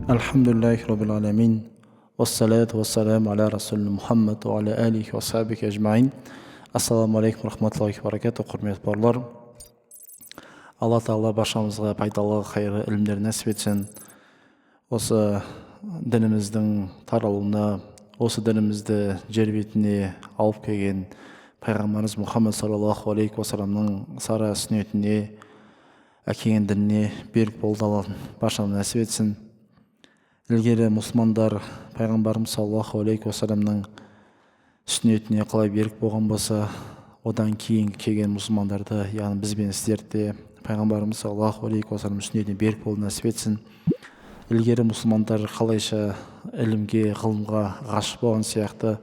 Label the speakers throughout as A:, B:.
A: Альхамдулиллахи раббил аламин. Уассалату уассаламу аля расулина Мухаммад уа аля алихи уа сахбихи ажмаин. Ассаламу алейкум рахматуллахи баракату, құрметті бауырлар. Алла Тағала баршамызға пайдалы қайырлы ілімдер нәсіп етсін. Осы дініміздің таралуына, осы дінімізді жер бетіне алып келген пайғамбарымыз Мұхаммад саллаллаху алейхи уассаламның сара сүннетіне, әкелген дініне берік болуды Алла баршамызға нәсіп етсін. Ілгері мұсылмандар пайғамбарымыз саллаллаху алейхи уассаламның сүннетіне қалай берік болған болса, одан кейін келген мұсылмандарды, яғни біз бен сіздерді де пайғамбарымыз саллаллаху алейхи уассалам сүннетіне берік болуды нәсіп етсін. Ілгері мұсылмандар қалайша ілімге, ғылымға ғашық болған сияқты,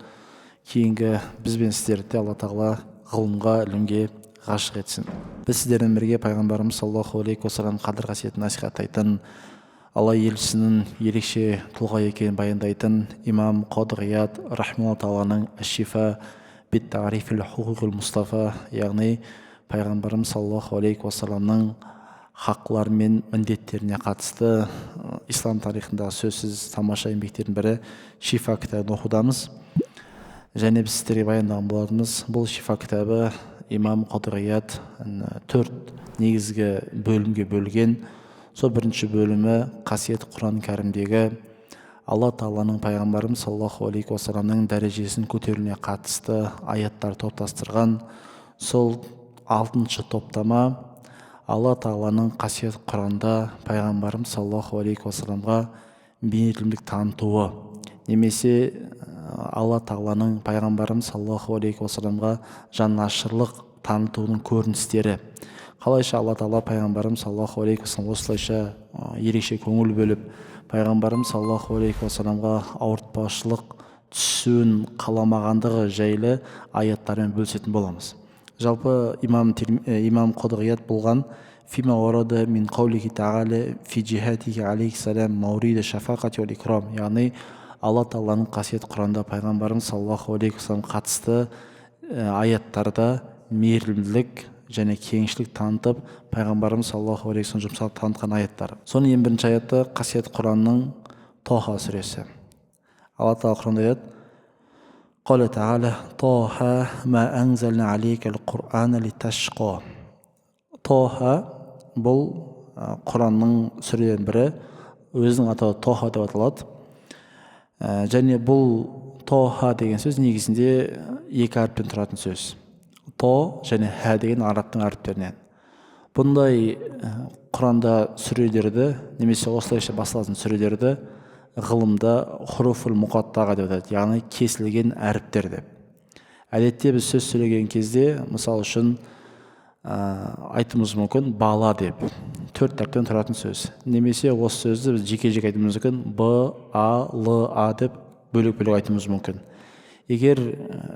A: кейінгі біз бен сіздерді де Алла Тағала ғылымға, ілімге ғашық етсін. Біз сіздермен бірге пайғамбарымыз саллаллаху алейхи уассалам қадір қасиетін насихаттайтын, Алла елшісінің ерекше тұлға екенін баяндайтын имам Қадығият рахималла тағаланың Әш-Шифа бит таарифил хукукил Мустафа, яғни пайғамбарымыз саллаллаху алейхи уассаламның хақлары мен міндеттеріне қатысты ислам тарихындағы сөзсіз тамаша еңбектердің бірі Шифа кітабын оқудамыз. Және біз сіздерге баяндаған болатынбыз, бұл Шифа кітабы имам Қадығият төрт негізгі бөлімге бөлген. Сол бірінші бөлімі қасиет Құран кәрімдегі Алла Тағаланың пайғамбарымыз саллаллаху алейхи уассаламның дәрежесін көтеруіне қатысты аяттар топтастырған. Сол алтыншы топтама Алла Тағаланың қасиет Құранда пайғамбарымыз саллаллаху алейхи уассаламға мейірімділік танытуы немесе Алла Тағаланың пайғамбарымыз саллаллаху алейхи уассаламға жанашырлық танытуының көріністері. Қалайша Алла Тағала пайғамбарымыз саллаллаху алейхи уассалам осылайша ерекше көңіл бөліп, пайғамбарымыз саллаллаху алейхи уассаламға ауыртпашылық түсуін қаламағандығы жайлы аяттармен бөлісетін боламыз. Жалпы имам Қадығият болған фима варада мин қаулихи тағала фи джихатихи алейхиссалам маурида шафақати уал икрам, яғни Алла Тағаланың қасиет Құранда пайғамбарымыз саллаллаху алейхи уассалам қатысты аяттарда мейірімділік және кеңшілік танытып, пайғамбарымыз саллаллаху алейхи уассалам жұмсақ танытқан аяттар. Соның ең бірінші аяты қасиет Құранның Тоха сүресі. Алла Тағала Құранда айтады: Қала тағала Тоха ма анзална алейка ал-Құрана литашқа. Тоха бұл Құранның сүрелерінің бірі, өзінің атауы Тоха деп аталады. Және бұл Тоха деген сөз негізінде екі әріптен тұратын сөз. То және хә деген арабтың әріптерінен. Бұндай Құранда сүрелерді немесе осылайша басталатын сүрелерді ғылымда хуруфул мұқаттаға деп атайды, яғни кесілген әріптер деп. Әдетте біз сөз сөйлеген кезде, мысал үшін, айтуымыз мүмкін бала деп, төрт әріптен тұратын сөз. Немесе осы сөзді біз жеке-жеке айтуымыз мүмкін, б, а, л, а деп бөлек-бөлек айтуымыз мүмкін. Егер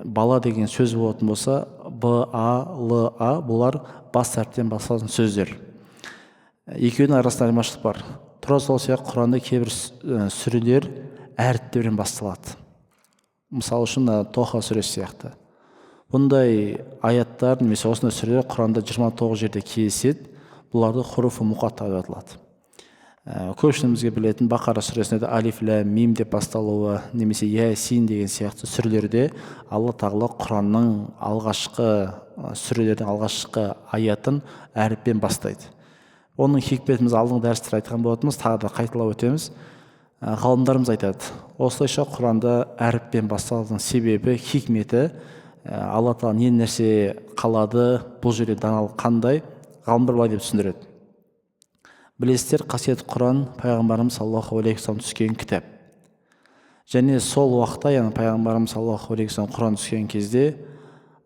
A: бала деген сөз болатын болса, б, а, л, а бұлар бас әріптен басталатын сөздер. Екеуінің арасында айырмашылық бар. Тура сол сияқты Құранда кейбір сүрелер әріптермен басталады. Мысалы үшін, Тоха сүресі сияқты. Бұндай аяттар немесе осындай сүрелер Құранда 29 жерде кездеседі. Бұларды хуруфу мұқатта деп аталады. Көпшілігімізге білетін Бақара сүресінде де алиф ләм мим деп басталуы немесе Ясин деген сияқты сүрелерде Алла Тағала Құранның алғашқы сүрелердің алғашқы аятын әріппен бастайды. Оның хикметін біз алдыңғы дәрісте айтқан болатынбыз, тағы да қайталап өтеміз. Ғалымдарымыз айтады, осылайша Құранда әріппен басталудың себебі, хикметі, Алла Тағала не нәрсе қалады, бұл жерде даналық қандай, ғалымдар былай деп түсіндіреді. Білесіздер, қасиет Құран пайғамбарымыз саллаллаху алейхи уассалам түскен кітап. Және сол уақытта, яғни пайғамбарымыз саллаллаху алейхи уассалам Құран түскен кезде,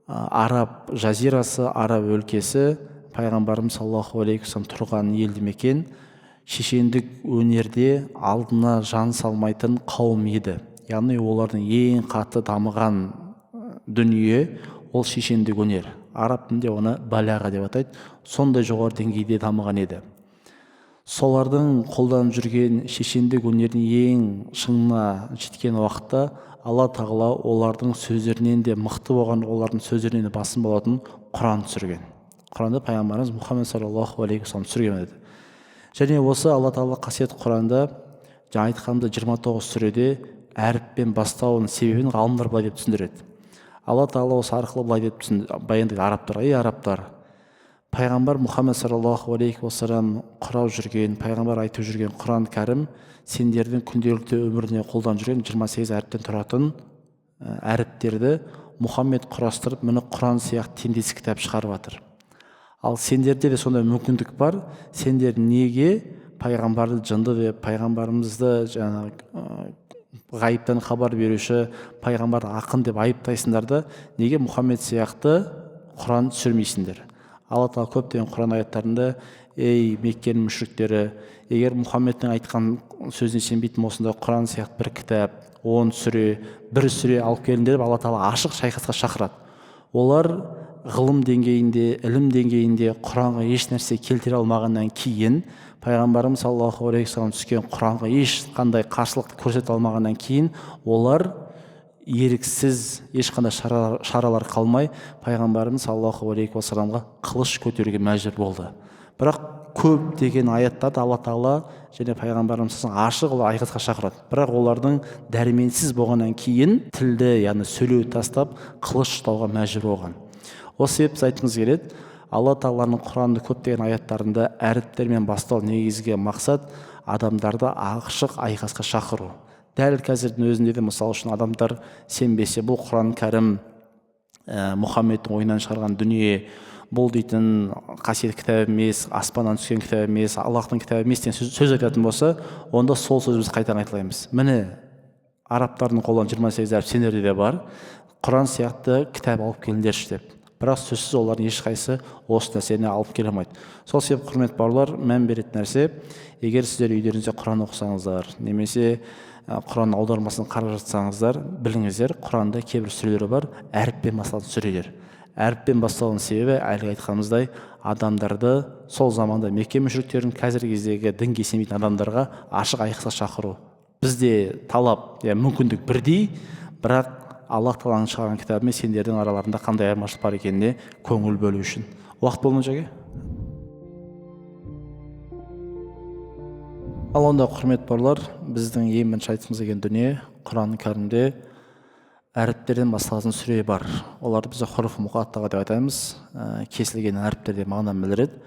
A: араб жазирасы, араб өлкесі, пайғамбарымыз саллаллаху алейхи уассалам тұрған елді мекен шешендік өнерде алдына жан салмайтын қауым еді. Яғни олардың ең қатты дамыған дүние ол шешендік өнер. Араб тілінде оны баляға деп атайды. Сондай жоғары деңгейде дамыған еді. Солардың қолданып жүрген шешендік өнердің ең шыңына жеткен уақытта Алла Тағала олардың сөздерінен де мықты болған, олардың сөздерінен де басым болатын Құран түсірген. Құранды пайғамбарымыз Мұхаммед саллаллаху алейхи уассалам түсірген еді. Және осы Алла Тағала қасиет Құранда Жаңа айтқанымда 29 сүреде әріппен бастауының себебін ғалымдар былай деп түсіндіреді. Алла тағала осы арқылы былай деп баяндайды арабтарға: ей арабтар, пайғамбар Мұхаммед саллаллаху алейхи уассалам құрап жүрген, пайғамбар айтып жүрген Құран кәрім сендердің күнделікті өміріне қолданып жүрген 28 әріптен тұратын әріптерді Мұхаммед құрастырып, міне Құран сияқты теңдессіз кітап шығарып жатыр. Ал сендерде де сондай мүмкіндік бар. Сендер неге пайғамбарды жынды деп, пайғамбарымызды жаңағы ғайыптан хабар беруші пайғамбарды ақын деп айыптайсыңдар да, неге Мұхаммед сияқты Құран түсірмейсіңдер? Алла тағала көптеген Құран аяттарында: ей Меккенің мүшриктері, егер Мұхаммедтің айтқан сөзіне сенбейтін болсаңдар, Құран сияқты бір кітап, 10 сүре, бір сүре алып келіңдер деп Алла тағала ашық шайқасқа шақырады. Олар ғылым деңгейінде, ілім деңгейінде Құранға еш нәрсе келтіре алмағаннан кейін, пайғамбарымыз саллаллаху алейхи уассалам түскен Құранға ешқандай қарсылық көрсете алмағаннан кейін, олар еріксіз, ешқандай шаралар қалмай, пайғамбарымыз саллаллаху алейхи уассаламға қылыш көтеруге мәжбүр болды. Бірақ көптеген аяттарда Алла тағала және пайғамбарымыз ашық олар айқасқа шақырады. Бірақ олардың дәрменсіз болғаннан кейін тілді, яғни сөйлеуді тастап, қылыш ұстауға мәжбүр болған. Осы себепті біз айтқымыз келеді, Алла тағаланың Құранды көптеген аяттарында әріптермен бастау негізгі мақсат адамдарды ашық айқасқа шақыру. Дәл қазірдің өзінде де, мысалы үшін, адамдар сенбесе, бұл Құран кәрім Мұхаммедтің ойынан шығарған дүние, бұл дейтін қасиетті кітап емес, аспаннан түскен кітап емес, Аллахтың кітабы емес деген сөз айтатын болса, онда сол сөзді біз қайтадан айталаймыз. Міне, арабтардың қолынан 28 әріп сендерде де бар, Құран сияқты кітап алып келіңдерші деп. Бірақ сөзсіз олардың ешқайсысы осы нәрсені алып келе алмайды. Сол себепті, құрметті бауырлар, мән беретін нәрсе, егер сіздер үйлеріңізде Құран оқысаңыздар немесе Құран аудармасын қарап жатсаңыздар, біліңіздер, Құранда кейбір сүрелер бар, әріппен басталатын сүрелер. Әріппен басталуының себебі, әлгі айтқанымыздай, адамдарды сол заманда Мекке мүшриктерін, қазіргі кездегі дінге сенбейтін адамдарға ашық айқасқа шақыру. Бізде талап, мүмкіндік бірдей, бірақ Аллах тағаланың шығарған кітабы мен сендердің араларында қандай айырмашылық бар екеніне көңіл бөлу үшін. Уақыт болды ма, жәке? Ал онда, құрметті бауырлар, біздің ең бірінші айтқымыз келген дүние, Құран кәрімде әріптерден басталатын сүре бар. Оларды біз хурф мұқаттаға деп айтамыз, кесілген әріптер деп мағынаны білдіреді.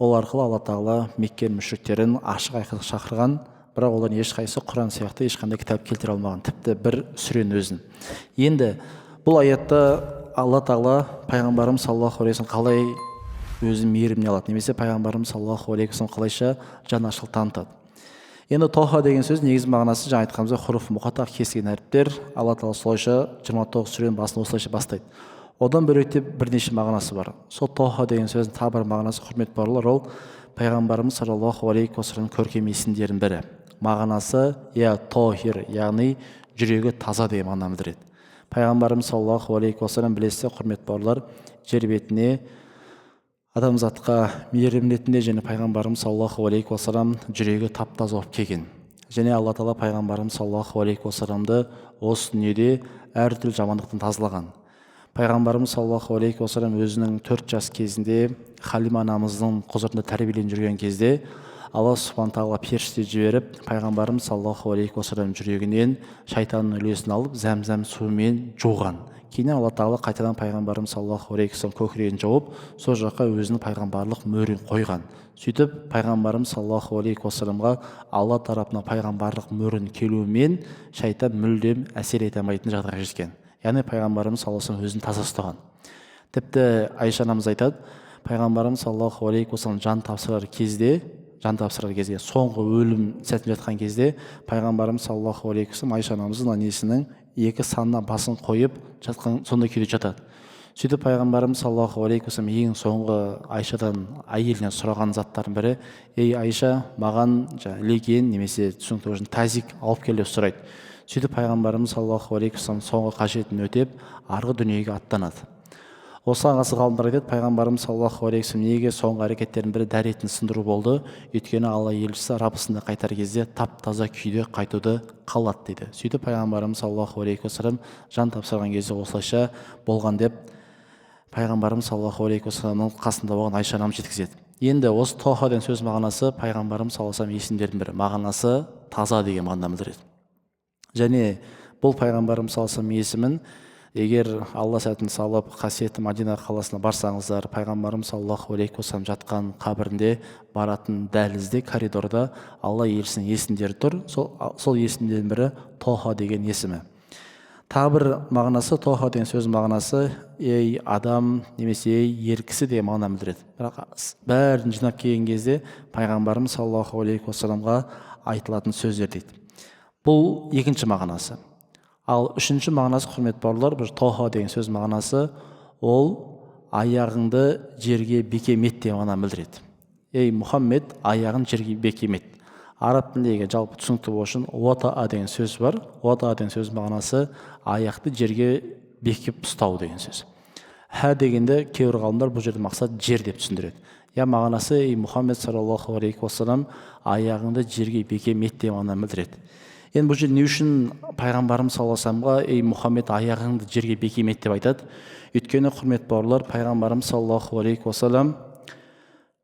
A: Ол арқылы Алла тағала Мекке мүшриктерін ашық айқасқа шақырған, бірақ олардың ешқайсысы Құран сияқты ешқандай кітап келтіре алмаған, тіпті бір сүренің өзін. Енді бұл аятта Алла тағала пайғамбарымыз саллаллаху алейхи уассалам қалай өзінің мейіріміне алады, немесе пайғамбарымыз саллаллаху алейхи уассалам қалайша жанашырлық танытады. Енді тоха деген сөз негізгі мағынасы жаңа айтқанымыздай хурф мұқаттақ, кесілген әріптер. Алла тағала солайша 29 сүренің басын осылайша бастайды. Одан бөлек те бірнеше мағынасы бар. Сол тоха деген сөздің тағы бір мағынасы, құрметті бауырлар, ол пайғамбарымыз саллаллаху алейхи уассалам көркем есімдерінің бірі. Мағынасы я тохир, яғни жүрегі таза деген мағынаны білдіреді. Пайғамбарымыз саллаллаху алейхи уассалам, білесіздер, құрметті бауырлар, жер бетіне адамзатқа мейірім ретінде және пайғамбарымыз саллаллаху алейхи уассалам жүрегі тап-таза болып келген. Және Алла тағала пайғамбарымыз саллаллаху алейхи уассаламды осы дүниеде әртүрлі жамандықтан тазалаған. Пайғамбарымыз саллаллаху алейхи уассалам өзінің 4 жас кезінде Халима анамыздың құзырында тәрбиеленіп жүрген кезде Алла субхана тағала періште жіберіп, пайғамбарымыз саллаллаху алейхи уассалам жүрегінен шайтанның үлесін алып, зәм-зәм суымен жуған. Кейін Алла тағала қайтадан пайғамбарымыз саллаллаху алейхи уассалам көкірегін жауып, сол жаққа өзінің пайғамбарлық мөрін қойған. Сөйтіп пайғамбарымыз саллаллаху алейхи уассаламға Алла тарапынан пайғамбарлық мөрін келуімен шайтан мүлдем әсер ете алмайтын жағдайға жеткен. Яғни пайғамбарымыз саллаллаху алейхи уассалам өзін таза ұстаған. Тіпті Айша анамыз айтады, пайғамбарымыз саллаллаху алейхи уассалам жан тапсырар кезде, соңғы өлім сәтінде жатқан кезде пайғамбарымыз саллаллаху алейхи уассалам Айша анамыздың несінің екі санына басын қойып жатқан сондай күйде жатады. Сөйтіп пайғамбарымыз саллаллаху алейхи уассалам ең соңғы Айшадан, әйелінен сұраған заттардың бірі: ей Айша, маған леген немесе түсінікті үшін тазик алып кел деп сұрайды. Сөйтіп пайғамбарымыз саллаллаху алейхи уассалам соңғы қажетін өтеп, арғы дүниеге аттанады. Осыған қатысты ғалымдар айтады, пайғамбарымыз саллаллаху алейхи уассалам неге соңғы әрекеттерінің бірі дәретін сындыру болды? Өйткені Алла елшісі Раббысына қайтар кезде тап-таза күйде қайтуды қалады дейді. Сөйтіп пайғамбарымыз саллаллаху алейхи уассалам жан тапсырған кезде осылайша болған деп пайғамбарымыз саллаллаху алейхи уассаламның қасында болған Айша анамыз жеткізеді. Енді осы Тоха деген сөз мағынасы пайғамбарымыз саллаллаху алейхи вассалам есімдерінің бірі, мағынасы таза деген мағынаны білдіреді. Және бұл пайғамбарымыз саллаллаху алейхи вассалам есімін егер Алла сәтін салып қасиетті Мадина қаласына барсаңыздар, пайғамбарымыз саллаллаху алейхи вассалам жатқан қабірінде баратын дәлізде, коридорда Алла елшісінің есімдері тұр. Сол есімдердің бірі Тоха деген есімі. Тағы бір мағынасы, Тоха деген сөз мағынасы ей адам немесе ей ер кісі деген мағынаны білдіреді. Бірақ бәрін жинап келген кезде пайғамбарымыз саллаллаху алейхи уассаламға айтылатын сөздер дейді. Бұл екінші мағынасы. Ал үшінші мағынасы, құрметті бауырлар, бір Тоха деген сөз мағынасы ол аяғыңды жерге бекем ет деген мағынаны білдіреді. Ей Мұхаммед, аяғын жерге бекем ет. Араб тіліндегі жалпы түсінікті болу үшін уатаа деген сөз бар. Уатаа деген сөз мағынасы аяқты жерге бекіп ұстау деген сөз. Хә дегенде кейбір ғалымдар бұл жерде мақсат жер деп түсіндіреді. Я мағынасы ей Мұхаммед саллаллаху алейхи уассалам, аяғыңды жерге бекем ет деген мағынаны білдіреді. Енді бұл жерде не үшін пайғамбарымыз саллаллаху алейхи вассаламға ей Мұхаммед, аяғыңды жерге бекем ет деп айтады? Өйткені, құрметті бауырлар, пайғамбарымыз саллаллаху алейхи уассалам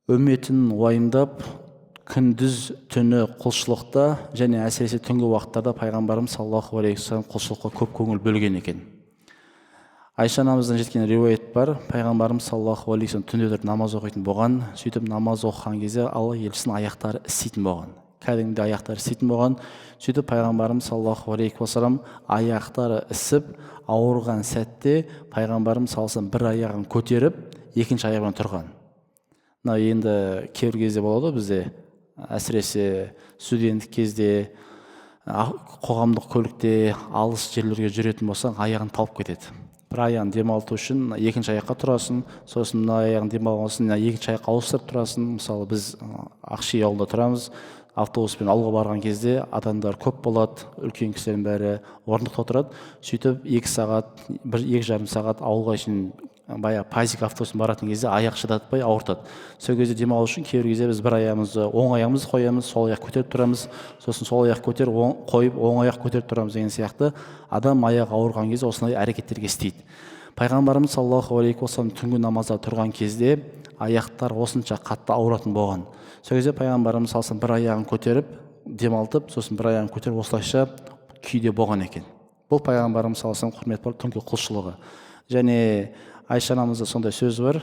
A: үмметін уайымдап күндіз түні құлшылықта және әсіресе түнгі уақыттарда пайғамбарымыз саллаллаху алейхи уассалам құлшылыққа көп көңіл бөлген екен. Айша анамыздан жеткен риуаят бар. Пайғамбарымыз саллаллаху алейхи уассалам түнде тұрып намаз оқитын болған. Сөйтіп намаз оқыған кезде Алла елшісінің аяқтары іситін болған, кәдімгідей аяқтары іситін болған. Сөйтіп пайғамбарымыз саллаллаху алейхи уассалам аяқтары ісіп ауырған сәтте пайғамбарымыз саллаллаху алейхи вассалам бір аяғын көтеріп екінші аяғымен тұрған. Мына енді кейбір кезде болады ғой бізде, әсіресе студенттік кезде қоғамдық көлікте алыс жерлерге жүретін болсаң, аяғың талып кетеді. Бір аяғын демалту үшін екінші аяққа тұрасың, сосын мына аяғын демалған соң мына екінші аяққа ауыстырып тұрасың. Мысалы, біз Ақши ауылында тұрамыз, автобуспен ауылға барған кезде адамдар көп болады, үлкен кісілердің бәрі орындықта отырады. Сөйтіп 2 сағат, бір 2,5 сағат ауылға шейін баяғы пазик автобуспен баратын кезде аяқ шыдатпай ауыртады. Сол кезде демалу үшін кейбір кезде біз бір аяғымызды, оң аяғымызды қоямыз, сол аяқ көтеріп тұрамыз, сосын сол аяқ көтеріп оң, қойып оң аяқ көтеріп тұрамыз деген сияқты. Адам аяғы ауырған кезде осындай әрекеттерге істейді. Пайғамбарымыз саллаллаху алейхи уассалам түнгі намазда тұрған кезде аяқтар осынша қатты ауыратын болған. Сол кезде пайғамбарымыз саллаллаху алейхи вассалам бір аяғын көтеріп демалтып, сосын бір аяғын көтеріп осылайша күйде болған екен. Бұл пайғамбарымыз саллаллаху алейхи вассалам, құрметті бауырлар, түнгі құлшылығы. Және Айша анамызда сондай сөз бар,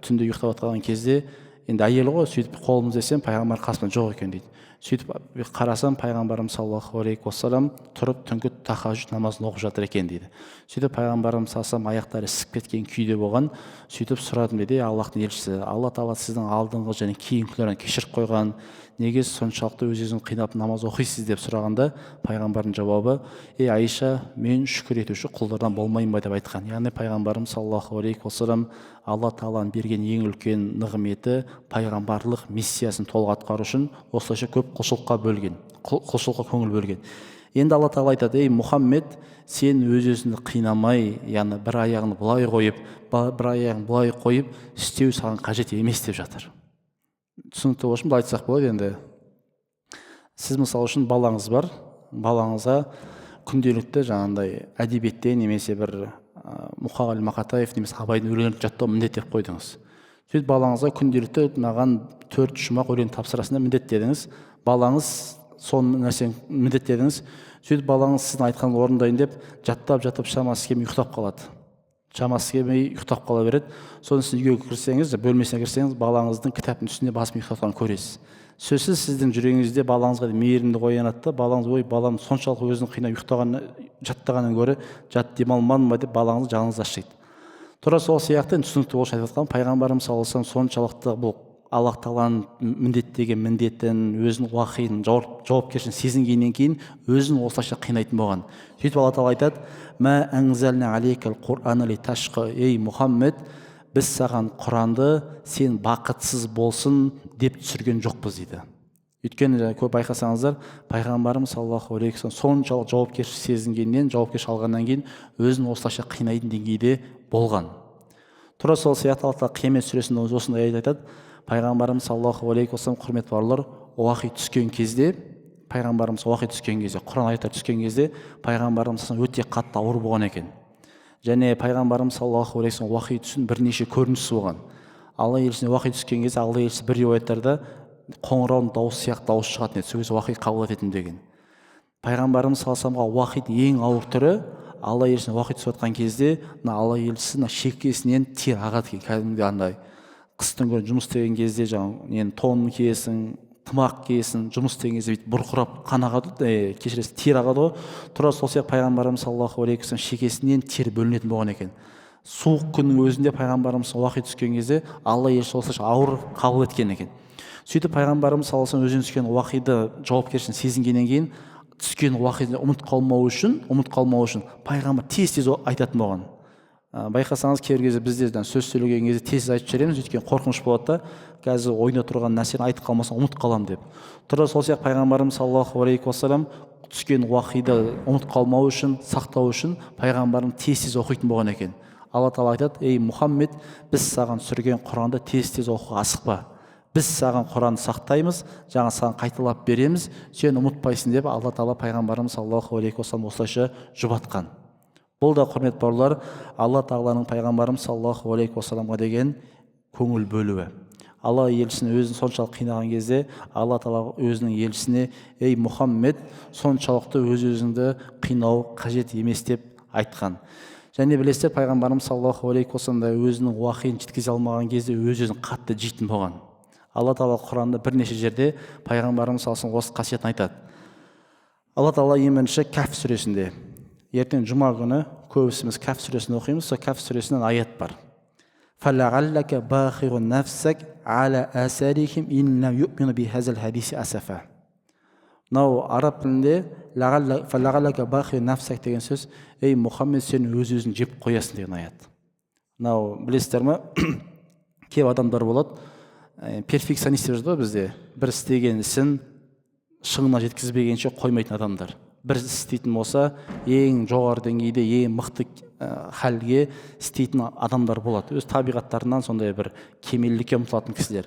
A: түнде ұйықтап жатқан кезде, енді әйел ғой, сөйтіп қолымды іздесем пайғамбар қасымда жоқ екен дейді. Сөйтіп қарасам, пайғамбарымыз саллаллаху алейхи уассалам тұрып түнгі тахажжуд намазын оқып жатыр екен дейді. Сөйтіп пайғамбарымыз саллаллаху алейхи вассалам аяқтары ісіп кеткен күйде болған. Сөйтіп сұрадым дейді: Аллахтың елшісі, Алла тағала сіздің алдыңғы және кейінгі күнәларыңызды кешіріп қойған, неге соншалықты өз өзіңізді қинап намаз оқисыз деп сұрағанда, пайғамбардың жауабы: ей Айша, мен шүкір етуші құлдардан болмайын ба деп айтқан. Яғни пайғамбарымыз саллаллаху алейхи уассалам Алла тағаланың берген ең үлкен нығметі пайғамбарлық миссиясын толық атқару үшін осылайша көп құлшылыққа бөлген, құлшылыққа көңіл бөлген. Енді Алла тағала айтады: ей Мұхаммед, сен өз өзіңді қинамай, яғни бір аяғын былай қойып, бір аяғын былай қойып істеу саған қажет емес деп жатыр. Түсінікті болу үшін былай айтсақ болады. Енді сіз мысалы үшін балаңыз бар, балаңызға күнделікті жаңағындай әдебиеттен немесе бір Мұқағали Мақатаев немесе Абайдың өлеңін жаттау міндет деп қойдыңыз. Сөйтіп балаңызға күнделікті маған 4 шумақ өлең тапсырасың деп міндеттедіңіз. Балаңыз сол нәрсені міндеттедіңіз. Сөйтіп балаңыз сіздің айтқаныңызды орындайын деп жаттап жаттап шамасы келмей ұйықтап қалады, шамасы келмей ұйықтап қала береді. Содан сіз үйге кірсеңіз, бөлмесіне кірсеңіз, балаңыздың кітаптың үстіне басып ұйықтап жатқанын көресіз. Сөзсіз сіздің жүрегіңізде балаңызға мейірімдік оянады да, балаңыз: ой, балам соншалық өзін қинап ұйықтаған, жаттағаннан гөрі жат демалмадым ба деп балаңыз жаныңыз ашиды. Тура сол сияқты енді түсінікті болу үшін айтып жатқан, пайғамбарымыз саллаллаху алейхи вассалам соншалықты бұл Аллах тағаланың міндеттеген міндетін, өзінің уахиын, жауапкершілігін сезінгеннен кейін өзін осылайша қинайтын болған. Сөйтіп Алла тағала айтады: мә анзална алейкал құрана литашқа, ей Мұхаммед, біз саған Құранды сен бақытсыз болсын деп түсірген жоқпыз дейді. Өйткені жаңа көп байқасаңыздар, пайғамбарымыз саллаллаху алейхи вассалам соншалық жауапкершілік сезінгеннен, жауапкершілік алғаннан кейін өзін осылайша қинайтын деңгейде болған. Тура сол сияқты Алла тағала Қиямет сүресінде осындай аят айтады. Пайғамбарымыз саллаллаху алейхи вассалам, құрметті бауырлар, уахи түскен кезде, пайғамбарымыз уахи түскен кезде, Құран аяттары түскен кезде пайғамбарымыз өте қатты ауру болған екен. Және пайғамбарымыз саллаллаху алейхи вассалам уахи түсін бірнеше көрінісі болған. Алла елшісіне уахи түскен кезде Алла елшісі бір риуаяттарда қоңыраудың дауысы сияқты дауыс шығатын еді, сол кезде уахи қабыл ететін деген. Пайғамбарымыз саллаллаху алейхи уассаламға уахидің ең ауыр түрі, Алла елшісіне уахи түсіп жатқан кезде мына Алла елшісі мына шекесінен тер ағады екен. Кәдімгідей андай қыстың күні жұмыс істеген кезде жаңағы нені тон киесің, тымақ киесің, жұмыс істеген кезде бүйтіп бұрқырап қан ағады, кешіресіз, тер ағады ғой. Тура сол сияқты пайғамбарымыз саллаллаху алейхи уассалам шекесінен тер бөлінетін болған екен. Суық күннің өзінде пайғамбарымыз уахи түскен кезде Алла елшісі осылайша ауыр қабыл еткен екен. Сөйтіп пайғамбарымыз саллаллаху алейхи уассалам өзіне түскен уахиды жауапкершілігін сезінгеннен кейін түскен уахиды ұмытып қалмау үшін пайғамбар тез-тез айтатын болған. Байқасаңыз, кейбір кезде бізде сөз сөйлеген кезде тез айтып жібереміз, өйткені қорқыныш болады да, қазір ойында тұрған нәрсені айтып қалмасам ұмытып қаламын деп. Тура сол сияқты пайғамбарымыз саллаллаху алейхи уассалам түскен уахиды ұмытып қалмау үшін, сақтау үшін пайғамбарым тез-тез оқитын болған екен. Алла тағала айтады: ей Мұхаммед, біз саған түсірген Құранды тез-тез оқуға асықпа, біз саған Құранды сақтаймыз, жаңа саған қайталап береміз, сен ұмытпайсың деп Алла тағала пайғамбарымыз саллаллаху алейхи уассалам осылайша жұбатқан. Бұл да, құрметті бауырлар, Алла тағаланың пайғамбарымыз саллаллаху алейхи уассаламға деген көңіл бөлуі. Алла елшісін өзін соншалық қинаған кезде Алла тағала өзінің елшісіне: ей Мұхаммед, соншалықты өз өзіңді қинау қажет емес деп айтқан. Және білесіздер, пайғамбарымыз саллаллаху алейхи уассалам да өзінің уахиын жеткізе алмаған кезде өз өзін қатты жейтін болған. Алла тағала Құранда бірнеше жерде пайғамбарымыз саллаллаху алейхи уассалам осы қасиетін айтады. Алла тағала ең бірінші Кәф сүресінде, ертең жұма күні көбісіміз Кәф сүресін оқимыз, сол Кәф сүресінен аят бар. فَلَعَلَّكَ بَاخِعٌ نَفْسَكَ عَلَى آثَارِهِمْ إِنْ لَمْ يُؤْمِنُوا بِهَذَا الْحَدِيثِ أَسَفًا. Мынау араб тілінде فَلَعَلَّكَ بَاخِعٌ نَفْسَكَ деген сөз, ей Мұхаммед, сен өз өзін жеп қоясың деген аят. Мынау білесіздер ме, көп адамдар болады, перфекционист деп жатады ғой бізде, бір істеген ісін шыңына жеткізбегенше қоймайтын адамдар. Бір істейтін болса, ең жоғары деңгейде, ең мықты халге істейтін адамдар болады. Өз табиғаттарынан сондай бір кемелдікке ұмтылатын кісілер.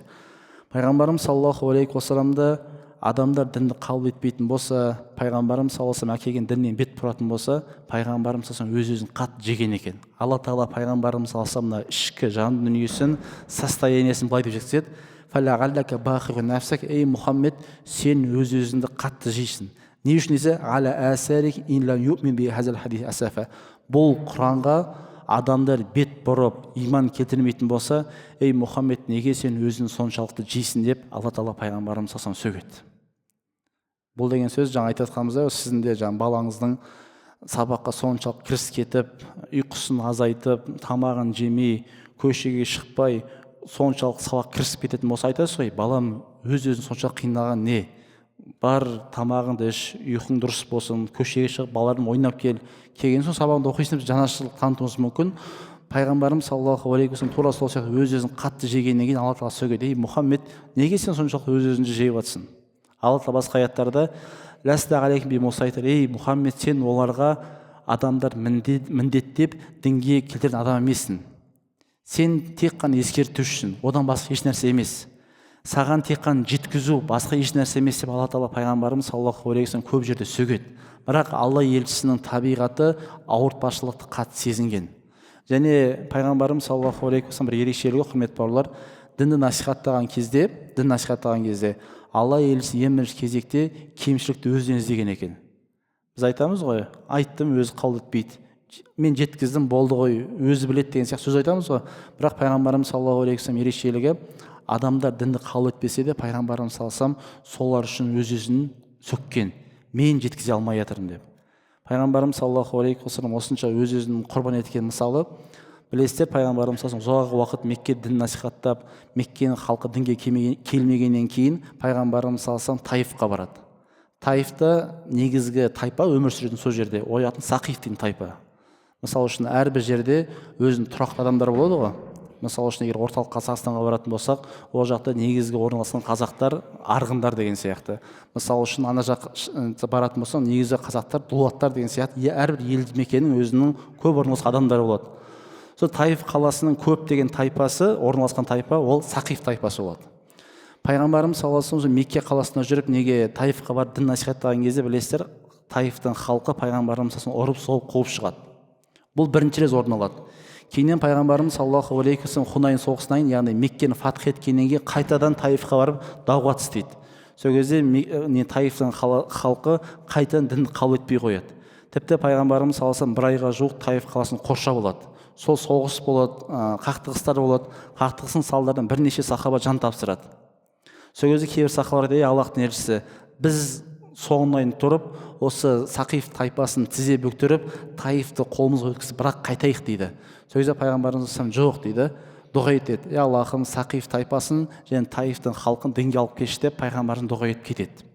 A: Пайғамбарымыз саллаллаху алейхи уассаламды адамдар дінді қабыл етпейтін болса, пайғамбарымыз саллаллаху алейхи уассалам әкелген діннен бет бұратын болса, пайғамбарымыз саллаллаху алейхи уассалам өз өзін қатты жеген екен. Алла тағала пайғамбарымыз саллаллаху алейхи уассалам мына ішкі жан дүниесін, состояниесін былай деп жеткізеді: فَلَعَلَّكَ بَاخِعٌ نَفْسَكَ, ей Мұхаммед, сен өз өзіңді қатты жейсің. Не үшін десе, عَلَى آثَارِهِمْ إِنْ لَمْ يُؤْمِنُوا بِهَذَا الْحَدِيثِ أَسَفًا. Бұл Құранға адамдар бет бұрып, иман келтірмейтін болса, ей Мұхаммед, неге сен өзің соншалықты жейсің деп Алла тағала пайғамбарымыз саллаллаху алейхи уассалам сөгеді. Бұл деген сөз, жаңа айтып жатқанымыздай, сіздің де жаңа балаңыздың сабаққа соншалық кірісіп кетіп, ұйқысын азайтып, тамағын жемей, көшеге шықпай, соншалық сабақ кірісіп кететін болса, айтасыз ғой: балам, өз өзін соншалық қинаған не бар, тамағыңды іш, ұйқың дұрыс болсын, көшеге шығып балалармен ойнап кел, келген соң сабағыңды оқисың деп жанашырлық танытуымыз мүмкін. Пайғамбарымыз саллаллаху алейхи уассалам тура сол сияқты өз өзін қатты жегеннен кейін Алла тағала сөгеді: ей Мұхаммед, неге сен соншалықты өз өзіңді жеп жатсың? Алла тағала басқа аяттарда ләстә алейхим бимусайтир, ей Мұхаммед, сен оларға адамдар міндеттеп дінге келтіретін адам емессің, сен тек қана ескертушісің, одан басқа еш нәрсе емес, саған тек қана жеткізу, басқа еш нәрсе емес деп Алла тағала пайғамбарымыз саллаллаху алейхи уассалам көп жерде сөгеді. Бірақ Алла елшісінің табиғаты ауыртпашылықты қатты сезінген. Және пайғамбарымыз саллаллаху алейхи уассалам бір ерекшелігі, құрметті бауырлар, дінді насихаттаған кезде Алла елшісі ең бірінші кезекте кемшілікті өзінен іздеген екен. Біз айтамыз ғой, айттым, өзі қабыл етпейді, мен жеткіздім, болды ғой, өзі біледі деген сияқты сөз айтамыз ғой. Бірақ пайғамбарымыз саллаллаху алейхи уассалам ерекшелігі, адамдар дінді қабыл етпесе де, пайғамбарымыз саллаллаху алейхи уассалам солар үшін өз өзін сөккен, мен жеткізе алмай жатырмын деп. Пайғамбарымыз саллаллаху алейхи уассалам осынша өз өзін құрбан еткен. Мысалы, білесіздер, пайғамбарымыз саллаллаху алейхи уассалам ұзақ уақыт Мекке дін насихаттап, Меккенің халқы дінге келмегеннен кейін пайғамбарымыз саллаллаху алейхи уассалам Таифқа барады. Таифта негізгі тайпа өмір сүретін сол жерде, оятын Сақиф деген тайпа. Мысалы үшін, әрбір жерде өзінің тұрақты адамдар болады ғой. Мысалы үшін, егер орталық Қазақстанға баратын болсақ, ол жақта негізгі орналасқан қазақтар арғындар деген сияқты. Мысалы үшін, ана жақ баратын болсаң, негізгі қазақтар дулаттар деген сияқты. Әрбір елді мекеннің өзінің көп орналасқан адамдары болады. Сол Таиф қаласының көптеген тайпасы орналасқан тайпа, ол Сақиф тайпасы болады. Пайғамбарымыз саллаллаху алейхи вассалам Мекке қаласына жүріп, неге Таифқа барып дін насихаттаған кезде, білесіздер, Таифтың халқы пайғамбарымыз саллаллаху алейхи вассалам ұрып соғып қуып шығады. Бұл бірінші рет орын алады. Кейіннен пайғамбарымыз саллаллаху алейхи уассалам Хунайн соғысынан кейін, яғни Меккені фатх еткеннен кейін қайтадан Таифқа барып дағуат істейді. Сол кезде Таифтың халқы қайтадан дінді қабыл етпей қояды. Тіпті пайғамбарымыз саллаллаху алейхи уассалам бір айға жуық Таиф қаласын қоршап алады. Сол соғыс болады, қақтығыстар болады. Қақтығыстың салдарынан бірнеше сахаба жан тапсырады. Сол кезде кейбір сахабалар айтады: ей, Аллахтың елшісі, біз соңына дейін тұрып, осы Сақиф тайпасын тізе бүктіріп, Таифты қолымызға өткізіп, бірақ қайтайық дейді. Сол кезде пайғамбарымыз саллаллаху алейхи уассалам жоқ дейді, дұға етеді: ей, Аллахым, Сақиф тайпасын және Таифтың халқын дінге алып келші деп пайғамбарымыз дұға етіп кетеді.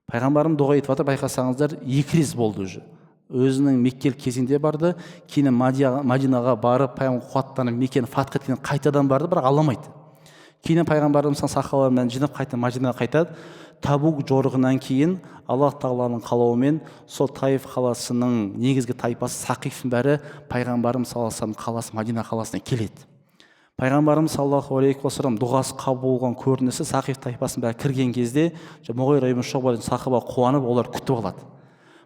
A: Пайғамбарым дұға етіп жатыр, байқасаңыздар, екі рет болды уже. Өзінің Меккелік кезеңде барды, кейін Мадинаға барып, пайғамбар қуаттанып, Меккені фатх еткен, қайтадан барды, бірақ ала алмайды. Кейін пайғамбарымыз сахабаларымен жинап қайта Мадинаға қайтады. Табук жорығынан кейін Аллах тағаланың қалауымен сол Таиф қаласының негізгі тайпасы Сақифтің бәрі пайғамбарымыз саллаллаху алейхи вассалам қаласы Мадина қаласына келеді. Пайғамбарымыз саллаллаху алейхи уассалам дұғасы қабыл болған көрінісі, Сақиф тайпасының бәрі кірген кезде Мұғира ибн Шұғба деген сахаба қуанып, олар күтіп алады.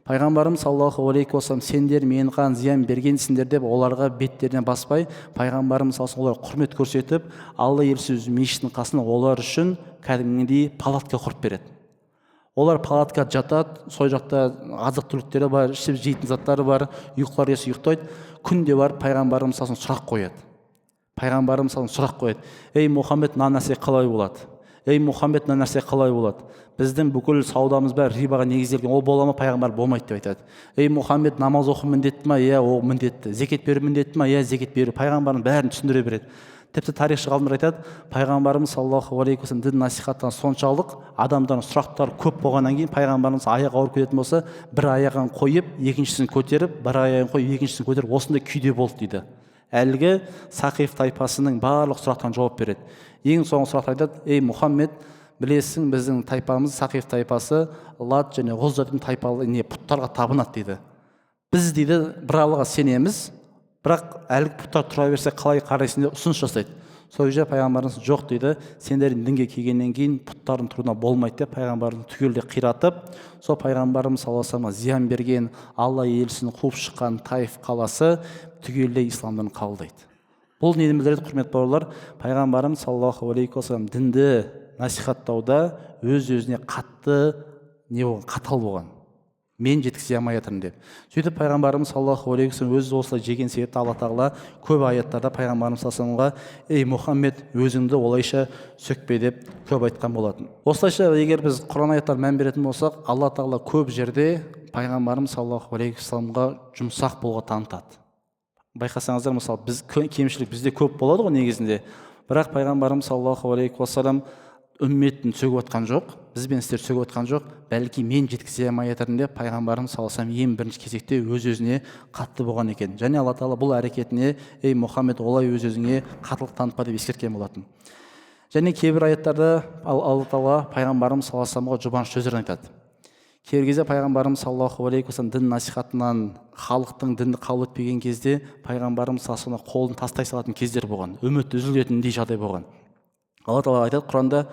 A: Пайғамбарымыз саллаллаху алейхи уассалам: сендер маған зиян бергенсіңдер деп, оларға беттеріне баспай, пайғамбарымыз саллаллаху оларға құрмет көрсетіп, Алла елшісі өз мешіттің қасына олар үшін кәдімгідей палатка құрып береді. Олар палаткада жатады, сол жақта азық түліктері бар, ішіп жейтін заттары бар, ұйқылары келсе ұйықтайды. Күнде барып пайғамбарымыз саллаллаху сұрақ қояды. Пайғамбарымыз саллаллаху сұрақ қояды: ей, Мұхаммед, мына нәрсе қалай болады? Ей, Мұхаммед, мына нәрсе қалай болады? Біздің бүкіл саудамыз бәрі рибаға негізделген, ол бола ма? Пайғамбар болмайды деп айтады. Ей, Мұхаммед, намаз оқу міндетті ма? Иә, ол міндетті. Зекет беру міндетті ма? Иә, зекет беру. Пайғамбардың бәрін түсіндіре береді. Тіпті тарихшы ғалымдар айтады, пайғамбарымыз саллаллаху алейхи уассалам дін насихаттан соншалық адамдардың сұрақтары көп болғаннан кейін, пайғамбарымыз аяғы ауырып кететін болса, бір аяғын қойып, екіншісін көтеріп, бір аяғын қойып, екіншісін көтеріп, осындай күйде болды дейді. Әлгі Сақиф тайпасының барлық сұрақтарына жауап береді. Ең соңғы сұрақты айтады: ей, Мұхаммед, білесің, біздің тайпамыз Сақиф тайпасы Лат және Ғұзза дейтін тайпалы не бұттарға табынады дейді. Біз дейді бір Аллаға сенеміз, бірақ әлгі бұттар тұра берсе, қалай қарайсың деп ұсыныс жасайды. Сол кезде пайғамбарымыз жоқ дейді, сендер дінге келгеннен кейін бұттардың тұруына болмайды деп, пайғамбарымыз түгелдей қиратып, сол пайғамбарымыз саллаллаху алейхи вассаламға зиян берген, Алла елшісін қуып шыққан Таиф қаласы түгелдей ислам дінін қабылдайды. Бұл нені білдіреді, құрметті бауырлар? Пайғамбарымыз саллаллаху алейхи уассалам дінді насихаттауда өз өзіне қатты не болған, қатал болған, мен жеткізе алмай жатырмын деп. Сөйтіп пайғамбарымыз саллаллаху алейхи уассалам өзі осылай жеген себепті, Алла тағала көп аяттарда пайғамбарымыз саллаллаху алейхи вассаламға: ей, Мұхаммед, өзіңді олайша сөкпе деп көп айтқан болатын. Осылайша, егер біз Құран аяттарына мән беретін болсақ, Алла тағала көп жерде пайғамбарымыз саллаллаху алейхи уассаламға жұмсақ болуға танытады. Байқасаңыздар, мысалы, біз кемшілік бізде көп болады ғой негізінде, бірақ пайғамбарымыз саллаллаху алейхи уассалам үмметін сөгіп жатқан жоқ, біз бен сіздер сөгіп жатқан жоқ, бәлки мен жеткізе алмай жатырмын деп, пайғамбарымыз саллаллаху алейхи вассалам ең бірінші кезекте өз өзіне қатты болған екен. Және Алла тағала бұл әрекетіне: ей, Мұхаммед, олай өз өзіңе қаттылық танытпа деп ескерткен болатын. Және кейбір аяттарда Алла тағала пайғамбарымыз саллаллаху алейхи вассаламға жұбаныш сөздерін айтады. Кейбір кезде пайғамбарымыз саллаллаху алейхи уассалам дін насихатынан халықтың дінді қабыл етпеген кезде, пайғамбарымыз саллаллаху алейхи вассалам қолын тастай салатын кездер болған, үміт үзілетіндей жағдай болған. Алла тағала айтады Құранда: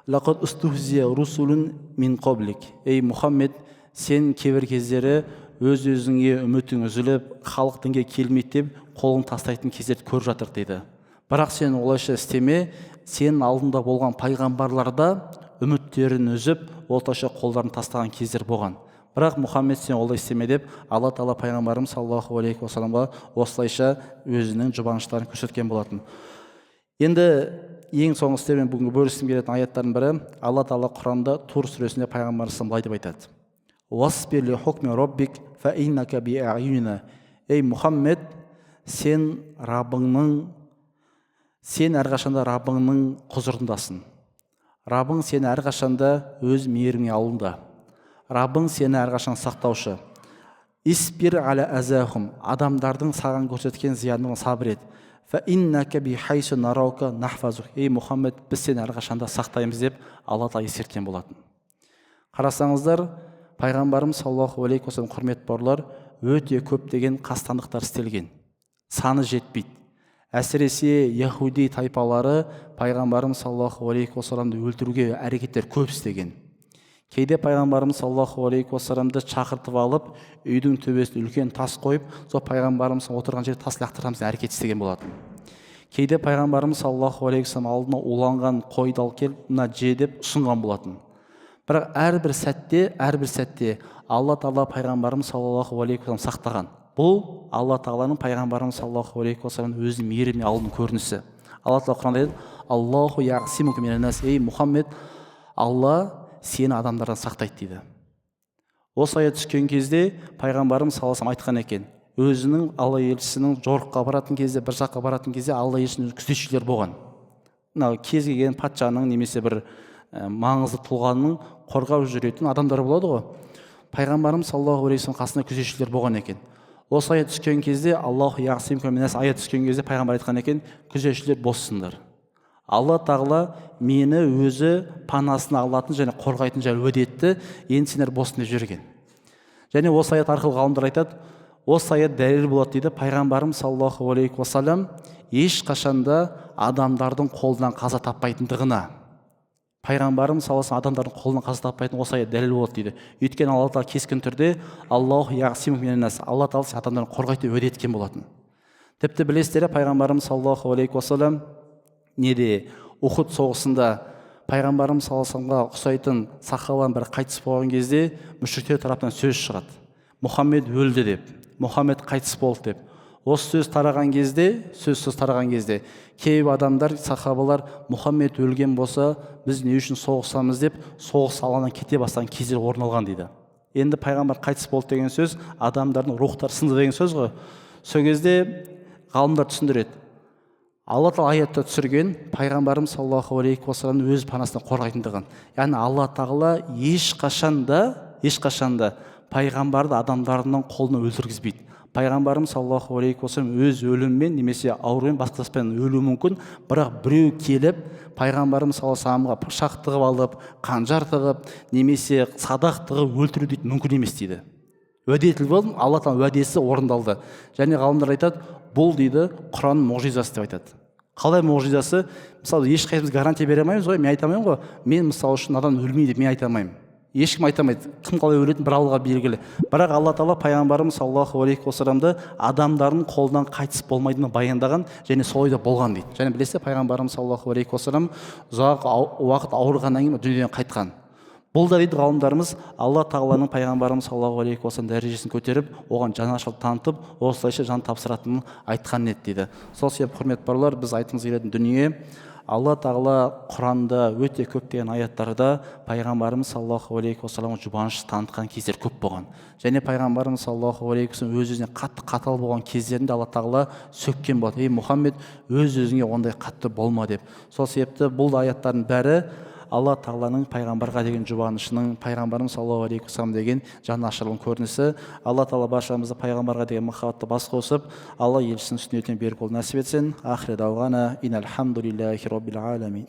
A: «Лақад устухзия русулун мин қаблик». Ей, Мұхаммед, сен кейбір кездері өз өзіңе үмітің үзіліп, халық дінге келмейді деп қолың тастайтын кездерді көріп жатыр дейді. Бірақ сен олайша істеме, сенің алдында болған пайғамбарлар да үміттерін үзіп, орташа қолдарын тастаған кездер болған. Бірақ, Мұхаммед, сен олай істеме деп, Алла тағала пайғамбарымыз саллаллаху алейхи уассаламға осылайша өзінің жұбаныштарын көрсеткен болатын. Енді ең соңғы сіздермен бүгінгі бөліскім келетін аяттардың бірі, Алла тағала Құранда Тур сүресінде пайғамбарымыз былай деп айтады: «Уасбир ли хукми роббик фа иннака би аъюнина». Ей, Мұхаммед, сен әрқашанда Раббыңның құзырындасың. Раббың сені әрқашанда өз мейіріміне алуында. Раббың сені әрқашан сақтаушы. Исбир аля азахум, адамдардың саған көрсеткен зиянына сабыр ет. Фа иннака би хайсу нараука нахфазук. Ей, Мұхаммед, біз сені әрқашанда сақтаймыз деп Алла тағала ескерткен болатын. Қарасаңыздар, пайғамбарымыз саллаллаху алейхи уассалам, құрметті бауырлар, өте көптеген қастандықтар істелген, саны жетпейді. Әсіресе яхуди тайпалары пайғамбарымыз саллаллаху алейхи уассаламды өлтіруге әрекеттер көп істеген. Кейде пайғамбарымыз саллаллаху алейхи уассаламды шақыртып алып, үйдің төбесіне үлкен тас қойып, сол пайғамбарымыз отырған жерге тас лақтырамыз деген әрекет істеген болатын. Кейде пайғамбарымыз саллаллаху алейхи уассалам алдына уланған қойды алып келіп, мына же деп ұсынған болатын. Бірақ әрбір сәтте Алла Тағала пайғамбарымыз саллаллаху алейхи уассалам сақтаған. Бұл Алла Тағаланың пайғамбарымыз саллаллаху алейхи уассалам өзінің мейіріміне алудың көрінісі. Алла Тағала Құранда айтады: «Аллаху яғсимука минан-нас». Ей, Мұхаммед, Алла сені адамдардан сақтайды дейді. Осы аят түскен кезде пайғамбарымыз саллаллаху алейхи айтқан екен, өзінің Алла елшісінің жорыққа баратын кезде, бір жаққа баратын кезде Алла елшісінің күзетшілер болған. Мынау кез келген патшаның немесе бір маңызды тұлғаның қорғап жүретін адамдар болады ғой. Пайғамбарымыз саллаллаху алейхи вассалам қасында күзетшілер болған екен. Осы аят түскен кезде, «Аллаху яғсимука минан-нас» аят түскен кезде, пайғамбар айтқан екен: «Күзетшілер, боссыңдар, Алла Тағала мені өзі панасына алатын және қорғайтын жайлы уәде етті, енді сендер боссын», – деп жіберген. Және осы аят арқылы ғалымдар айтады, осы аят дәлел болады дейді, пайғамбарымыз саллаллаху алейхи уассалам ешқашанда адамдардың қолынан қаза таппайтындығына. Пайғамбарымыз саллаллаху алейхи адамдардың қолынан қаза таппайтын осы аят дәлел болады дейді. Өйткені Алла Тағала кескен түрде «Аллаху яғсимука минан-нас», Алла Тағала сені адамдардан қорғайды деп уәде еткен болатын. Тіпті білесіздер, пайғамбарымыз саллаллаху алейхи уассалам неде, Ухуд соғысында пайғамбарымыз саллаллаху алейхи вассаламға ұқсайтын сахабаның бірі қайтыс болған кезде мүшриктер тарапынан сөз шығады: «Мұхаммед өлді» деп, «Мұхаммед қайтыс болды» деп. Осы сөз тараған кезде, сөз тараған кезде кейбір адамдар, сахабалар: «Мұхаммед өлген болса, біз не үшін соғысамыз?» – деп, соғыс алаңынан кете бастаған кездер орын алған дейді. Енді пайғамбар қайтыс болды деген сөз адамдардың рухтары сынды деген сөз ғой. Сол кезде ғалымдар түсіндіреді: Алла Тағала аятта түсірген пайғамбарымыз саллаллаху алейхи уассаламды өз панасынан қорғайтындығын. Яғни Алла Тағала ешқашан да пайғамбарды адамдарының қолына өлтіргізбейді. Пайғамбарымыз саллаллаху алейхи уассалам өз өлімімен немесе аурумен, басқа затпен өлуі мүмкін, бірақ біреу келіп пайғамбарымыз саллаллаху алейхи вассаламға пышақ тығып алып, қанжар тығып немесе садақ тығып өлтіру дейді мүмкін емес дейді. Уәде етіліп, Алла Тағала уәдесі орындалды. Және ғалымдар айтады, бұл дейді Құран мұғжизасы деп айтады. Қалай мұғжизасы? Мысалы, ешқайсымыз гарантия бере алмаймыз ғой. Мен айта алмаймын ғой, мен мысалы үшін адам өлмейді деп мен айта алмаймын, ешкім айта алмайды. Кім қалай өлетіні бір Аллаға белгілі. Бірақ Алла Тағала пайғамбарымыз саллаллаху алейхи уассаламды адамдардың қолынан қайтыс болмайтынын баяндаған және солай да болған дейді. Және білесіздер, пайғамбарымыз саллаллаху алейхи уассалам ұзақ уақыт ауырғаннан кейін дүниеден қайтқан. Бұл да, дейді ғалымдарымыз, Алла Тағаланың пайғамбарымыз саллаллаху алейхи уассалам дәрежесін көтеріп, оған жанашырлық танытып, осылайша жан тапсыратынын айтқан еді дейді. Сол себепті, құрметті бауырлар, біз айтқымыз келетін дүние: Алла Тағала Құранда өте көптеген аяттарда пайғамбарымыз саллаллаху алейхи уассаламға жұбаныш танытқан кездер көп болған. Және пайғамбарымыз саллаллаху алейхи уассалам өз өзіне қатты қатал болған кездерінде Алла Тағала сөккен болады: «Ей, Мұхаммед, өз өзіңе ондай қатты болма», – деп. Сол себепті бұл аяттардың бәрі Алла Тағаланың пайғамбарға деген жұбанышының, пайғамбарымыз саллаллаху алейхи уассалам деген жанашырлығының көрінісі. Алла Тағала баршамызды пайғамбарға деген махаббатты бас қосып, Алла елшісінің сүннетіне берік болу нәсіп етсін. Ахир дауана ин альхамдулиллахи роббил аламин.